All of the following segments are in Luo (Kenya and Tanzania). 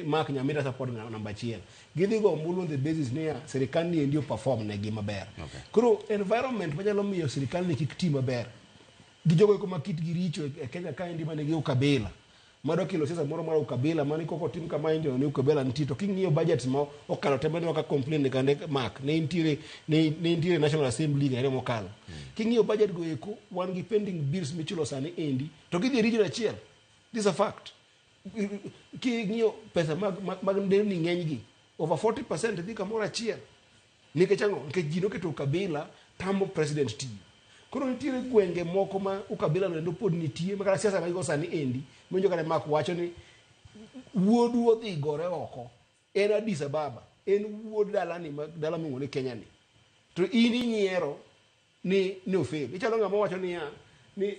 Mark Nyamira support namba achiel. Gidhi go ombulu on the basis niya sirikal ni endi perform negi maber. Koro environment manyalo miyo sirikal ni kik ti maber gi jogo eko ma kitgi richo e Kenya kaendi manigi ukabila madwa kelo siasa moro mar ukabila mani koko tim kama injo ni ukabila nitie. To king'iyo budgets ma okalo te mane waka complain kande Mark ne nitiere National Assembly ng'ane mokalo, king'iyo budget go eko, wan gi pending bills michulo sani endi to gidhi e region achiel. This is a fact. King'iyo pesa mag nderni, ng'eny gi over 40% dhi kamoro achiel. Nikech ang'o? Nikech ji noketo ukabila tamo president tiyo. Koro nitiere gwenge moko ma ukabila no endo pod nitie, ma kata siasa magigo sani endi winjo kata Mark wacho ni wuodu odhi gore oko en Addis Ababa, en wuod dalani ma dala miluongo ni Kenya ni, to in inyiero ni ofel. Ichalo ng'ama wacho niya ni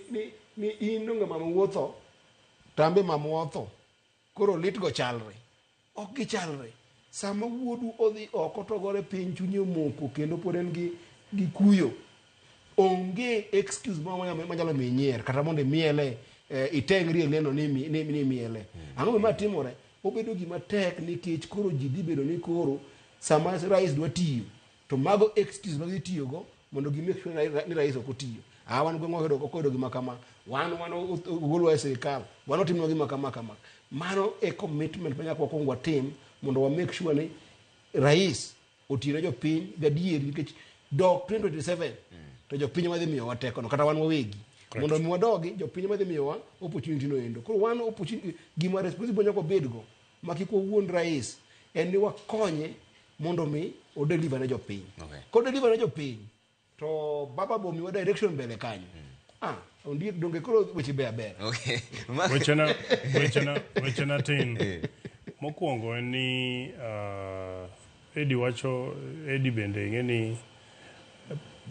in donge mama wuotho to an be mama otho, koro lit go chalre ok gichalre. Sama wuodu odhi oko to gore piny, chunye omoko kendo pod en gi kuyo, onge excuse moro manyalo miyo inyier kata mondo imiele, itengri e leno ni imiele. Ang'o ma timore? Obedo gima tek nikech koro ji dhi bedo ni koro sama rais dwa tiyo to mago excuse ma gidhi tiyogo mondo gi make sure ni rais ok otiyo. Ah, wan gweng'wa ok oyudo gima kama, wan ogolwa e sirikal, wan otimnwa gima kama kama. Mano e commitment ma nyaka wakwong watim mondo wa make sure ni rais otiyo ne jopiny gadieri, nikech dok 2027 to jopiny madhi miyowa tekono kata wan wawegi mondo mi wadogi, jopiny madhi miyowa opportunity no endo. Koro wan opportunity gima responsible nyaka wabedgo ma kik wawuond rais en ni wakonye mondo mi odeliver ne jopiny. Kodeliver ne jopiny to baba bo miwa direction mbele kanyo, ah, ondiek donge koro weche ber ber. Wechena tin. Mokwongo en ni Edi wacho, Edi bende ing'e ni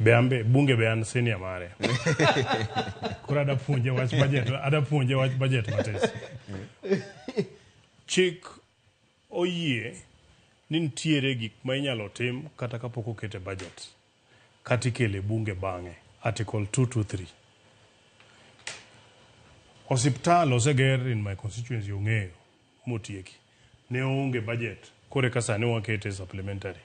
be an be bunge be an senior mare. Koro ada puonje wach budget, ada puonje wach budget matis. Chik oyie ni nitiere gik ma inyalo tim kata kapok oket e budget kata ikele bunge bang'e. Article 223. Osiptal oseger in my constituency, ong'eyo motieki. Ne onge budget, koro eka sani wakete supplementary.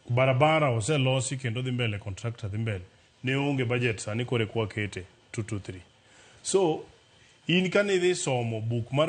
Barabara oselosi kendo dhi mbele, contractor dhi mbele. Ne onge budget, sani koro eka wakete 223. So in kane idhi somo buk mar